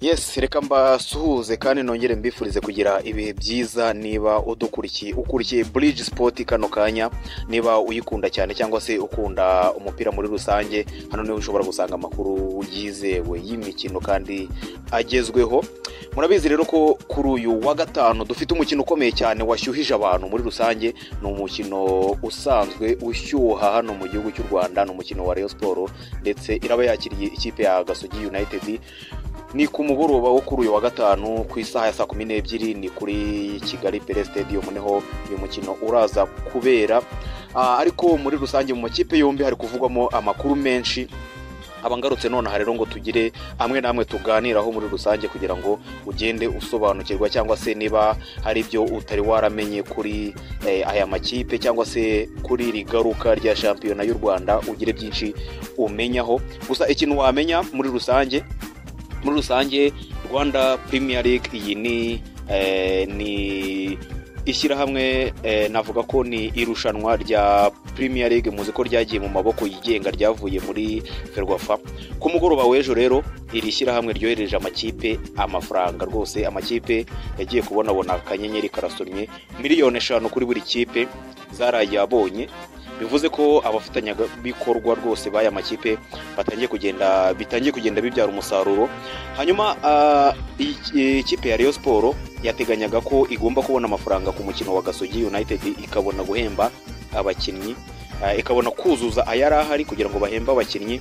Yes, reka mbasuhuze kandi nongere mbifurize kugira ibihe byiza. Niba udukurikiye, ukurikiye Bridge Sport kano kanya, niba uyikunda cyane cyangwa se ukunda umupira muri rusange, hano niho ushobora gusanga amakuru yizewe y'imikino kandi agezweho. Murabizi rero ko kuri uyu wa gatanu dufite umukino ukomeye cyane washyuhije abantu muri rusange. Ni umukino usanzwe ushyuha hano mu gihugu cy'u Rwanda, ni umukino wa Rayon Sport ndetse iraba yakiriye ikipe ya Gasogi United. Ni ku mugoroba wo kuri uyu wa gatanu ku isaha ya saa 12, ni kuri Kigali Pele Stadium niho uyu mukino uraza kubera. Ariko muri rusange mu makipe yombi hari kuvugwamo amakuru menshi. Abangarutse nonaha rero ngo tugire amwe n'amwe tuganiraho muri rusange kugira ngo ugende usobanukirwa, cyangwa se niba hari ibyo utari waramenye kuri aya makipe cyangwa se kuri iri garuka rya shampiyona y'u Rwanda, ugire byinshi umenyaho. Gusa ikintu wamenya muri rusange, Rwanda Premier League iyi ni ishyirahamwe, navuga ko ni irushanwa rya Premier League, muzi ko ryagiye mu maboko yigenga, ryavuye muri Ferwafa. Ku mugoroba w'ejo rero iri shyirahamwe ryohereje amakipe amafaranga. Rwose amakipe yagiye kubonabona akanyenyeri karasomye, miliyoni 5 kuri buri kipe zarayabonye. Bivuze ko abafatanyabikorwa rwose b'aya makipe batangiye kugenda, bitangiye kugenda bibyara umusaruro. Hanyuma ikipe ya Rayon Sport yateganyaga ko igomba kubona amafaranga ku mukino wa Gasogi United, ikabona guhemba abakinnyi, ikabona kuzuza ayari ahari kugira ngo bahembe abakinnyi.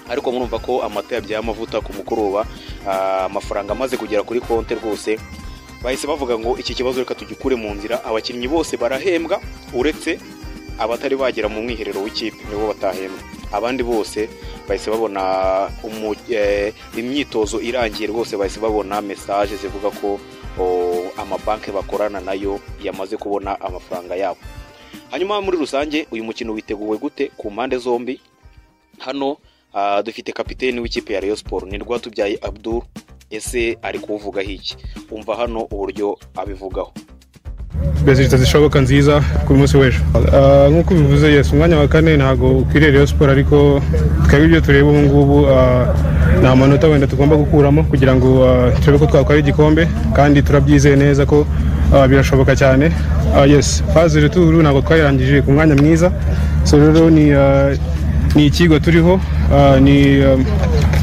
Ariko murumva ko amata yabyaye amavuta. Ku mugoroba, amafaranga amaze kugera kuri konti, rwose bahise bavuga ngo iki kibazo reka tugikure mu nzira. Abakinnyi bose barahembwa, uretse abatari bagera mu mwiherero w'ikipe nibo batahembwa. Abandi bose bahise babona imyitozo irangiye, rwose bahise babona message zivuga ko amabanki bakorana nayo yamaze kubona amafaranga yabo. Hanyuma muri rusange uyu mukino witeguwe gute ku mpande zombi? Hano dufite kapiteni w'ikipe ya Rayon Sport, ni Rwatubyaye Abdul. Ese ari kuwuvugaho iki? Umva hano uburyo abivugaho. Résultat zishoboka nziza ku munsi w'ejo. Nk'uko bivuze, yes, umwanya wa kane ntabwo ukwiriye Rayon Sport, ariko twebwe ibyo tureba ubu ngubu ni amanota wenda tugomba gukuramo kugira ngo turebe ko twatwara igikombe, kandi turabyizeye neza ko birashoboka cyane. Yes, phase retour ntabwo twayirangije ku mwanya mwiza, so rero ni ikigo turiho,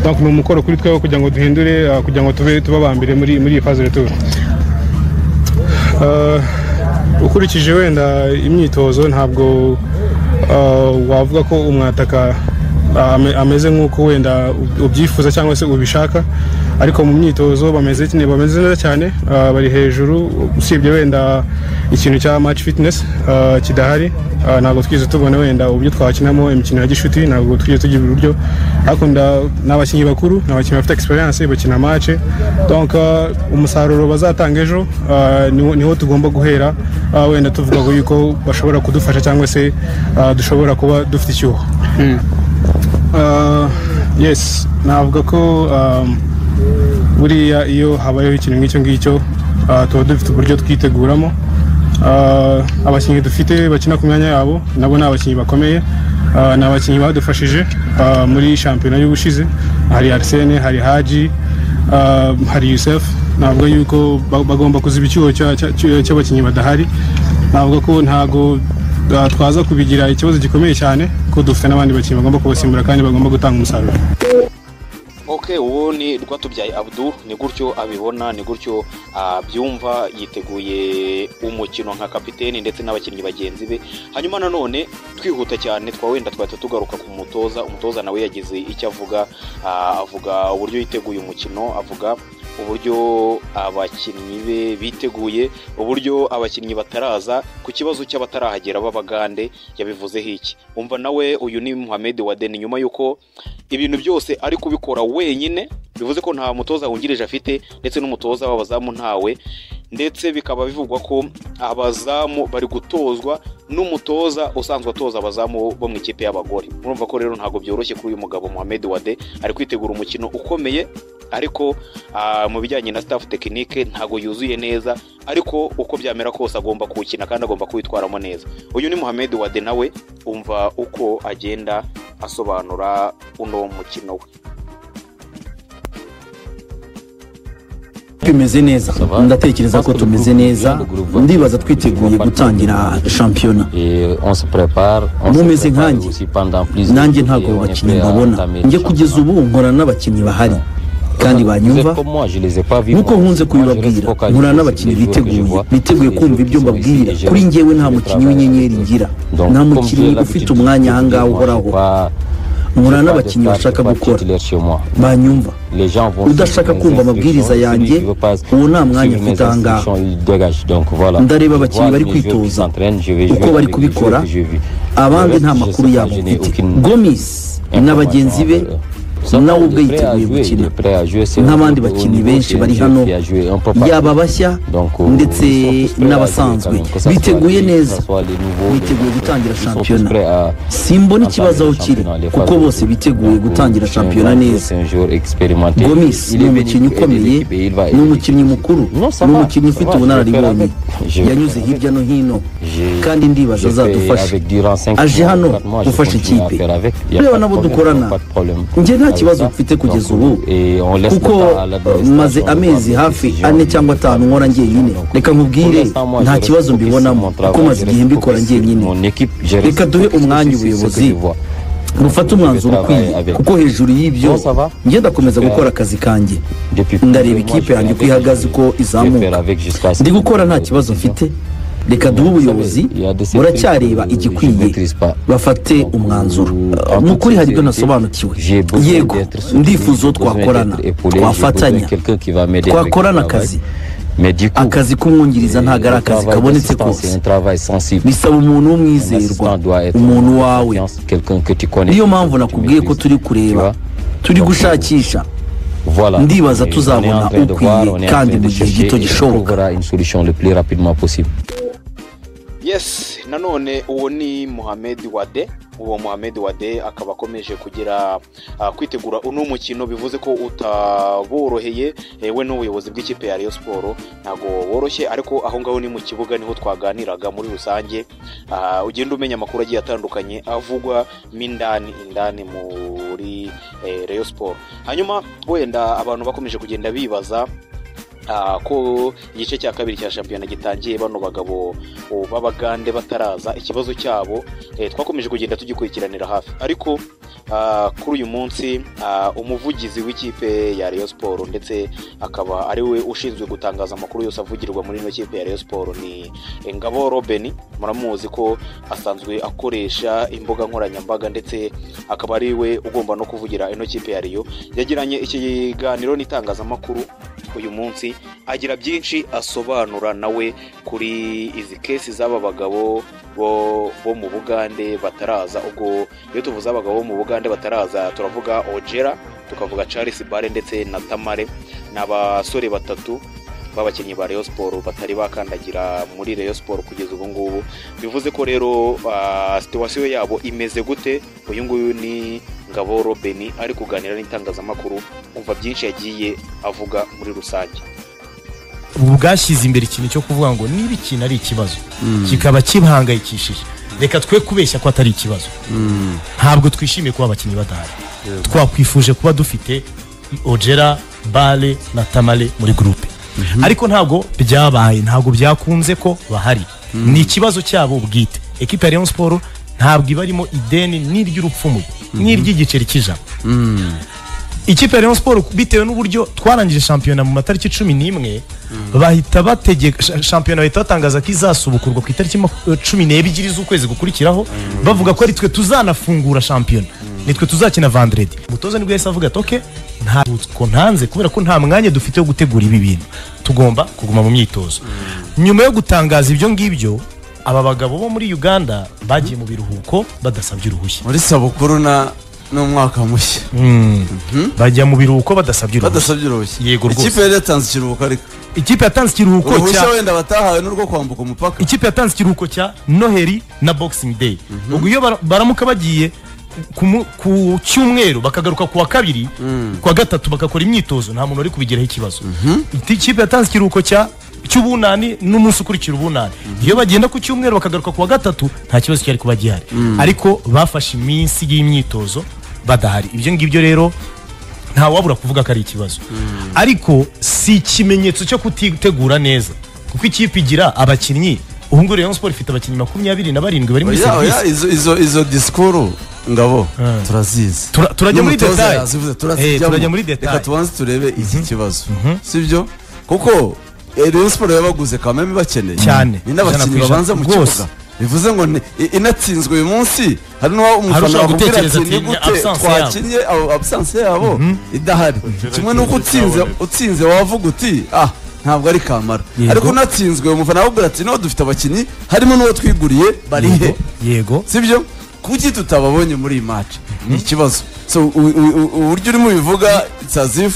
donc ni umukoro kuri twebwe kugira ngo duhindure, kugira ngo tube tuba aba mbere muri iyi phase retour. Ukurikije wenda imyitozo, ntabwo wavuga ko umwataka ameze nk'uko wenda ubyifuza cyangwa se ubishaka, ariko mu myitozo bameze neza cyane, bari hejuru, usibye wenda ikintu cya match fitness kidahari. Ntabwo twigeze tubona wenda uburyo twakinamo imikino ya gishuti, ntabwo twigeze tugira uburyo, ariko ni abakinnyi bakuru, ni abakinnyi bafite experience, bakina match, donc umusaruro bazatanga ejo niho tugomba guhera, wenda tuvuga ngo yuko bashobora kudufasha cyangwa se dushobora kuba dufite icyuho. Yes, navuga ko buriya iyo habayeho ikintu nk'icyo ngicyo, tuba dufite uburyo twiteguramo. Abakinnyi dufite bakina ku myanya yabo nabo ni abakinnyi bakomeye, ni abakinnyi badufashije muri shampiyona y'ubushize. Hari Arsene, hari Haji, hari Yusef. Navuga yuko bagomba kuziba icyuho cy'abakinnyi badahari. Navuga ko ntago twaza kubigira ikibazo gikomeye cyane, ko dufite n'abandi bakinnyi bagomba kubasimbura kandi bagomba gutanga umusaruro. Ok, uwo ni Rwatubyaye Abdul, ni gutyo abibona, ni gutyo abyumva, yiteguye umukino nka kapiteni ndetse n'abakinnyi bagenzi be. Hanyuma nanone twihuta cyane, twa wenda twahita tugaruka ku mutoza. Umutoza nawe yagize icyo avuga, avuga uburyo yiteguye umukino, avuga uburyo abakinnyi be biteguye, uburyo abakinnyi bataraza, ku kibazo cy'abatarahagera b'Abagande yabivuzeho iki? Umva nawe, uyu ni Mohamed Wadeni, nyuma y'uko ibintu byose ari kubikora wenyine, bivuze ko nta mutoza wungirije afite, ndetse n'umutoza w'abazamu ntawe, ndetse bikaba bivugwa ko abazamu bari gutozwa n'umutoza usanzwe atoza abazamu bo mu ikipe y'abagore. Murumva ko rero ntabwo byoroshye kuri uyu mugabo Mohamed Wade. Ari kwitegura umukino ukomeye, ariko mu bijyanye na staff technique ntabwo yuzuye neza, ariko uko byamera kose agomba kuwukina kandi agomba kuwitwaramo neza. Uyu ni Mohamed Wade, nawe umva uko agenda asobanura uno mukino we. Bimeze neza, ndatekereza ko tumeze neza. Ndibaza twiteguye gutangira shampiyona. Mumeze nkanjye, nanjye ntabwo abo bakinnyi mbabona. Njye kugeza ubu nkorana n'abakinnyi bahari kandi banyumva. Nk'uko nkunze kubibabwira, nkorana n'abakinnyi biteguye kumva ibyo mbabwira. Kuri njyewe nta mukinnyi w'inyenyeri ngira, nta mukinnyi ufite umwanya ahangaha uhoraho. Nkorana n'abakinnyi bashaka gukora, banyumva. Udashaka kumva amabwiriza yanjye, uwo nta mwanya mfite ahangaha. Ndareba abakinnyi bari kwitoza uko bari kubikora, abandi nta makuru yabo mfite. Gomis na bagenzi be nawe ubwe yiteguye gukina nk'abandi bakinnyi benshi bari hano, yaba bashya ndetse n'abasanzwe. Biteguye neza, biteguye gutangira shampiyona. Simbona ikibazo aho kiri kuko bose biteguye gutangira shampiyona neza. Gomis ni umukinnyi ukomeye, ni umukinnyi mukuru, ni umukinnyi ufite ubunararibonye, yanyuze hirya no hino kandi ndibaza azadufasha. Aje hano gufasha ikipe, reba nabo dukorana. Njye nta kibazo mfite kugeza ubu kuko maze amezi hafi 4 cyangwa 5 nkora njyenyine. Reka nkubwire, nta kibazo mbibonamo kuko maze igihe mbikora njyenyine. Reka duhe umwanya ubuyobozi bufate umwanzuro ukwiye, kuko hejuru y'ibyo njye ndakomeza gukora akazi kanjye. Ndareba ikipe yanjye uko ihagaze, uko izamuka. Ndi gukora nta kibazo mfite. Reka duhe ubuyobozi, buracyareba igikwiye bafate umwanzuro. Mu kuri hari ibyo nasobanukiwe. Yego, ndifuza uwo twakorana, twafatanya, twakorana akazi. Akazi k'umwungiriza ntabwo ari akazi kabonetse kose, bisaba umuntu w'umwizerwa, umuntu wawe. Niyo mpamvu nakubwiye ko turi kureba, turi gushakisha. Ndibaza tuzabona ukwiye kandi mu gihe gito gishoboka. Yes, nanone uwo ni Mohamed Wade. Uwo Mohamed Wade akaba akomeje kugira kwitegura uno mukino, bivuze ko utaboroheye we n'ubuyobozi bw'ikipe ya Rayon Sport ntago woroshye, ariko aho ngaho ni mu kibuga niho twaganiraga muri rusange. Ugenda umenya amakuru agiye atandukanye avugwa mindani indani muri Rayon Sport. Hanyuma wenda abantu bakomeje kugenda bibaza ko igice cya kabiri cya shampiyona gitangiye bano bagabo b'Abagande bataraza, ikibazo cyabo twakomeje kugenda tugikurikiranira hafi. Ariko kuri uyu munsi umuvugizi w'ikipe ya Rayon Sport ndetse akaba ari we ushinzwe gutangaza amakuru yose avugirwa muri ino kipe ya Rayon Sport ni Ngabo Robin. Muramuzi ko asanzwe akoresha imbuga nkoranyambaga ndetse akaba ari we ugomba no kuvugira ino kipe ya Rayon. Yagiranye ikiganiro n'itangazamakuru uyu munsi, agira byinshi asobanura nawe kuri izi kesi z'aba bagabo bo mu Bugande bataraza. Ubwo iyo tuvuze abagabo bo mu Bugande bataraza turavuga Ojera, tukavuga Charles Bare ndetse na Tamare. Ni abasore batatu b'abakinnyi ba Rayon Sport batari bakandagira muri Rayon Sport kugeza ubu ngubu. Bivuze ko rero situation yabo imeze gute. Uyu nguyu ni Ngabo Robin ari kuganira n'itangazamakuru, umva byinshi yagiye avuga muri rusange. Ubu bwashyize imbere ikintu cyo kuvuga ngo niba ikintu ari ikibazo kikaba kibahangayikishije, reka twe kubeshya ko atari ikibazo. Ntabwo twishimiye kuba abakinnyi badahari. Twakwifuje kuba dufite Ojera, Bale na Tamale muri groupe, ariko ntabwo byabaye, ntabwo byakunze ko bahari. Ni ikibazo cyabo bwite. Ekipe ya Rayon Sport ntabwo ibarimo ideni n'iry'urupfumu n'iry'igiceri cy'ijana. Ikipe ya Rayon Sport bitewe n'uburyo twarangije shampiyona mu matariki 11, bahita bategeka shampiyona, bahita batangaza ko izasubukurwa ku itariki 12 z'ukwezi gukurikiraho, bavuga ko ari twe tuzanafungura shampiyona, nitwe tuzakina vendredi. Umutoza nibwo yahise avuga ati okay, ntabwo ntanze kubera ko nta mwanya dufite wo gutegura ibi bintu, tugomba kuguma mu myitozo. Nyuma yo gutangaza ibyo ngibyo, aba bagabo bo muri Uganda bagiye mu biruhuko badasabye uruhushya muri sabukuru na n'umwaka mushya. Bajya mu biruhuko badasabye uruhushya. Yego rwose. Ikipe yari yatanze ikiruhuko, ariko ikipe yatanze ikiruhuko cya wenda batahawe n'urwo kwambuka umupaka. Ikipe yatanze ikiruhuko cya Noheli na Boxing Day. Ubwo iyo baramuka bagiye ku cyumweru bakagaruka kuwa kabiri, kuwa gatatu bagakora imyitozo, nta muntu uri kubigiraho ikibazo. Ikipe yatanze ikiruhuko cya cy'ubunani n'umunsi ukurikira ubunani. Iyo bagenda ku cyumweru bakagaruka kuwa gatatu nta kibazo cyari kuba gihari. Ariko bafashe iminsi y'imyitozo badahari. Ibyo ngibyo rero Nta wabura kuvuga ko ari ikibazo, ariko si ikimenyetso cyo kutitegura neza, kuko ikipe igira abakinnyi. Ubu ngubu Rayon Sport ifite abakinnyi 27 bari muri serivisi. Izo disikuru ngabo turazizi, turajya muri detail, turajya muri detail. Reka tubanze turebe iki kibazo, sibyo? Kuko Rayon Sport yabaguze kameme bakeneye cyane, ni n'abakinnyi babanza mu kibuga, bivuze ngo inatsinzwe uyu munsi hari n'uwo umufana wakubwira ati ni gute twakinnye absence yabo idahari. Kimwe n'uko utsinze wavuga uti ah ntabwo ari kamara, ariko unatsinzwe umufana wakubwira ati no dufite abakinnyi harimo n'uwo twiguriye barihe. Yego, sibyo? Kuki tutababonye muri iyi match ni ikibazo. So uburyo urimo ubivuga it's as if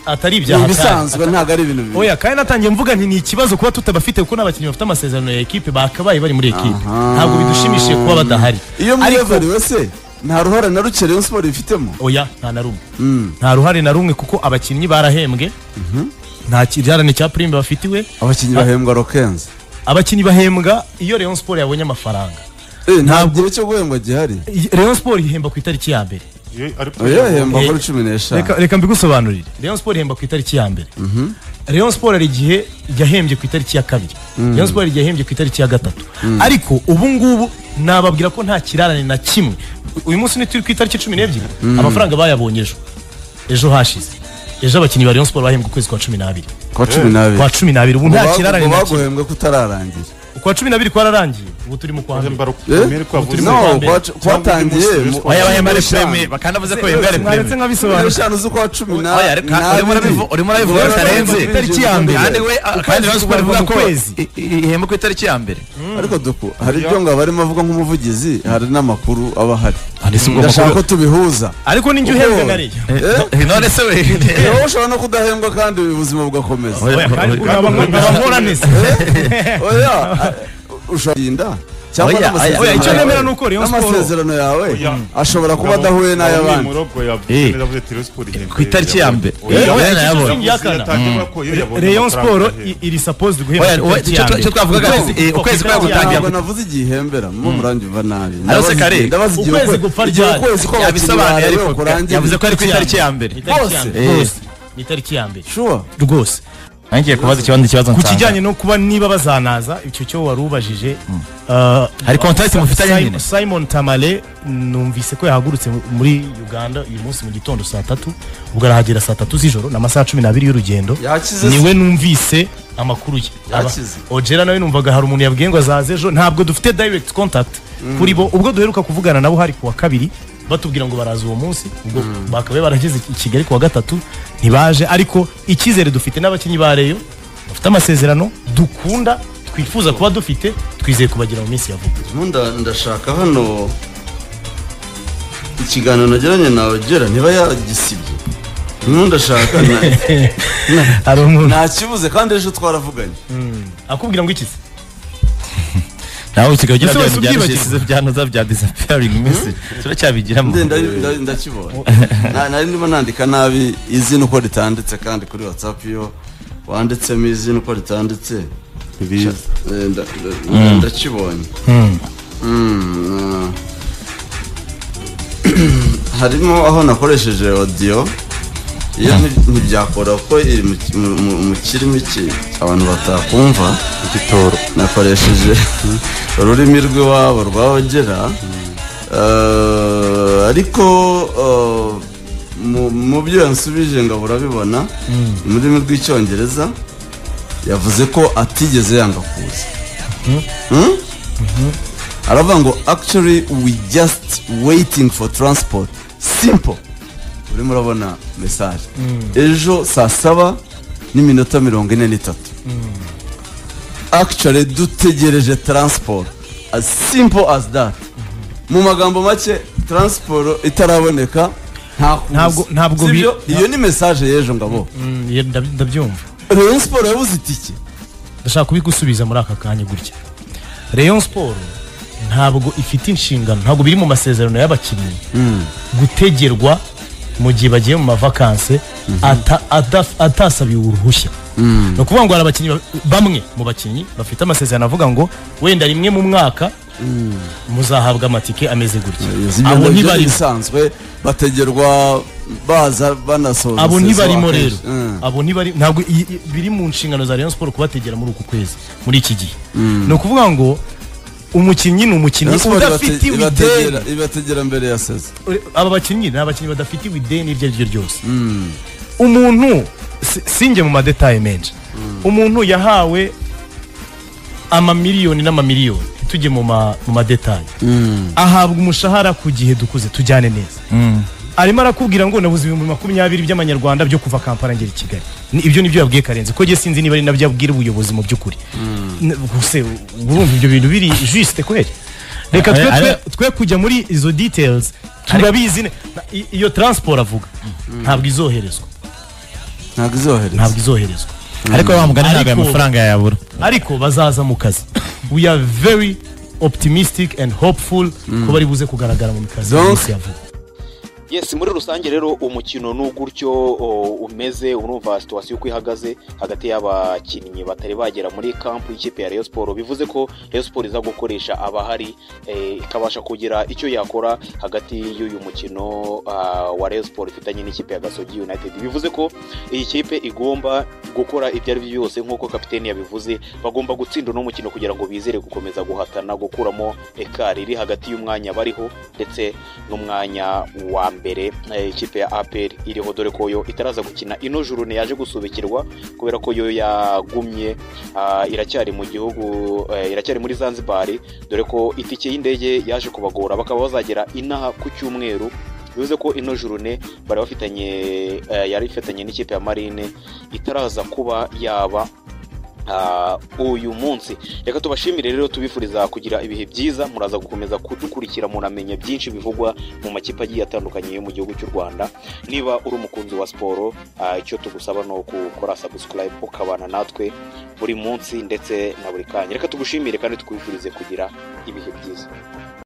atari ibyaha bisanzwe, ntabwo ari ibintu bibi. Oya, kandi natangiye mvuga nti ni ikibazo kuba tutabafite, kuko n'abakinnyi bafite amasezerano ya ekipe bakabaye bari muri ekipe. Ntabwo bidushimishije kuba badahari. Iyo mwevariwe se nta ruhare na ruke Rayon Sport ifitemo? Oya, nta na rumwe, nta ruhare na rumwe, kuko abakinnyi barahembwe, nta kirarane cya prime bafitiwe. Abakinnyi bahembwa Rokenze, abakinnyi bahembwa iyo Rayon Sport yabonye amafaranga. Nta gihe cyo guhembwa gihari. Rayon Sport ihemba ku itariki ya mbere. Ihemba kuri 15. Reka mbigusobanurire. Rayon Sport ihemba ku itariki ya mbere. Rayon Sport hari igihe yahembye ku itariki ya kabiri. Rayon Sport igihe yahembye ku itariki ya gatatu. Ariko ubu ngubu nababwira ko nta kirarane na kimwe. Uyu munsi ni turi ku itariki 12, amafaranga bayabonye ejo. Ejo hashize. Ejo abakinnyi ba Rayon Sport bahembwe ukwezi kwa 12. Kwa 12. Kwa 12 ubu nta kirarane na kimwe. Baguhembwe kutararangira. Kwa 12 kwararangiye, ubu turi mu kwa mbere. No, kwatangiye oya bahembare prime, bakanavuze ko bahembare prime. Mwaretse nkabisobanura. Eshanu z'ukwa 10 urimo urabivuga bitarenze itariki ya mbere. Kandi we kandi Rayon Sport ivuga ko ihemba ku itariki ya mbere. Ariko duku hari ibyo ngo barimo avuga nk'umuvugizi, hari n'amakuru aba ahari. Ndashaka ko tubihuza. Ariko ninjye uhembwa na Rayon. None se we wowe ushobora no kudahembwa kandi ubuzima bugakomeza. Oya, kandi nkora neza. Oya, ushinda cyangwa n'amasezerano. Icyo nemera nuko Rayon Sport amasezerano yawe ashobora kuba adahuye n'ay'abandi ku itariki ya mbere. Rayon Sport iri supposed guhemba. Icyo twavugaga ukwezi kwa gutangira, ntabwo navuze igihembera mu murangi nabi. Ndabaza ukwezi gupfa ryari. Yabisobanuye, ariko yavuze ko ari ku itariki ya mbere rwose. Ni itariki ya mbere rwose. Nangiye kubaza ikibazo ku kijyanye no kuba niba bazanaza, icyo cyo warubajije. Hari contact mufitanye nyine. Simon Tamale numvise ko yahagurutse muri Uganda uyu munsi mu gitondo saa 3, ubwo arahagera saa 3 z'ijoro n'amasaha 12 y'urugendo. Niwe numvise amakuru ye. Ojera nawe numvaga hari umuntu yabwiye ngo azaze ejo. Ntabwo dufite direct contact kuri bo, ubwo duheruka kuvugana nabo hari kuwa kabiri batubwira ngo baraza uwo munsi, ubwo bakabaye barageze i Kigali kuwa gatatu ntibaje. Ariko icyizere dufite n'abakinnyi ba Rayon bafite amasezerano dukunda twifuza kuba dufite, twizeye kubagira mu minsi ya vuba. Ndashaka hano ikiganiro nagiranye na Ojera niba yagisibye. Ndashaka ntakibuze kandi ejo twaravuganye. Akubwira ngo iki se? Nawe usigaye ugira bya byanoza bya disappearing message turacyabigiramo. Ndakibona nari ndimo nandika nabi izina uko ritanditse, kandi kuri WhatsApp iyo wanditsemo izina uko ritanditse ndakibonye. Harimo aho nakoresheje audio, iyo ntibyakora ko iri mu kirimi abantu batakumva. Igitoro nakoresheje ururimi rw'iwabo rwa Ojera, ariko mu byo yansubije ngo urabibona mu rurimi rw'icyongereza yavuze ko atigeze yanga kuza. Aravuga ngo actually we just waiting for transport, simple. Urimo urabona message ejo saa 7:43. Actually dutegereje transport, as simple as that. Mu magambo make transport itaraboneka ntabwo iyo ni message y'ejo ngabo. Ndabyumva. Rayon Sport yabuze itike. Ndashaka kubigusubiza muri aka kanya gutya. Rayon Sport ntabwo ifite inshingano, ntabwo biri mu masezerano y'abakinnyi gutegerwa mu gihe bagiye mu mavakanse atasabiwe uruhushya. Ni ukuvuga ngo hari abakinnyi bamwe mu bakinnyi bafite amasezerano avuga ngo wenda rimwe mu mwaka muzahabwa amatike ameze gutya. Abo ntibari bisanzwe bategerwa Baza banasoza Abo saison ntibarimo akenshi. rero. Abo ntibari, ntabwo biri mu nshingano za Rayon Sport kubategera muri uku kwezi, muri iki gihe. Ni ukuvuga ngo umukinnyi ni umukinnyi Rayon Sport udafitiwe ideni. Ibategera mbere ya saison. Aba bakinnyi ni abakinnyi badafitiwe ideni iryo ari ryo ryose. Umuntu sinjye mu ma détails menshi, umuntu yahawe amamiliyoni n'amamiliyoni, tujye mu ma détails, ahabwa umushahara ku gihe, dukuze tujyane neza. Arimo arakubwira ngo nabuze 20,000 by'amanyarwanda byo kuva Kampala ngera i Kigali. Ibyo nibyo yabwiye Karenzi, ko njye sinzi niba ari nabyo abwira ubuyobozi mu by'ukuri. Gusa urumva ibyo bintu biri juste kweri? Reka twe kujya muri izo details, turabizi. Iyo transport avuga ntabwo izoherezwa. Ntabwo izohereza. Ntabwo izoherezwa. Ariko wa mugani ntabwo aya mafaranga yayabura. Ariko bazaza mu kazi. We are very optimistic and hopeful ko bari buze kugaragara mu kazi mu minsi ya vuba. Yes, muri rusange rero umukino ni gutyo umeze. Urumva situation uko ihagaze hagati y'abakinnyi batari bagera muri camp y'ikipe ya Rayon Sport, bivuze ko Rayon Sport iza gukoresha abahari, ikabasha kugira icyo yakora hagati y'uyu mukino wa Rayon Sport ifitanye n'ikipe ya Gasogi United. Bivuze ko iyi kipe igomba gukora ibyo ari byo byose, nk'uko kapiteni yabivuze, bagomba gutsinda uno mukino kugira ngo bizere gukomeza guhatana, gukuramo écart iri hagati y'umwanya bariho ndetse n'umwanya wa mbere ikipe ya APR iriho, dore ko yo itaraza gukina ino journée, yaje gusubikirwa kubera ko yo yagumye, iracyari mu gihugu, iracyari muri Zanzibar, dore ko itike y'indege yaje kubagora, bakaba bazagera inaha ku cyumweru. Bivuze ko ino journée bari bafitanye, yari ifitanye n'ikipe ya Marine itaraza kuba yaba uyu munsi. Reka tubashimire rero, tubifuriza kugira ibihe byiza. Muraza gukomeza kudukurikira, munamenya byinshi bivugwa mu makipe agiye atandukanye yo mu gihugu cy'u Rwanda. Niba uri umukunzi wa siporo, icyo tugusaba ni ukukora subscribe, ukabana natwe buri munsi ndetse na buri kanya. Reka tugushimire kandi tukwifurize kugira ibihe byiza.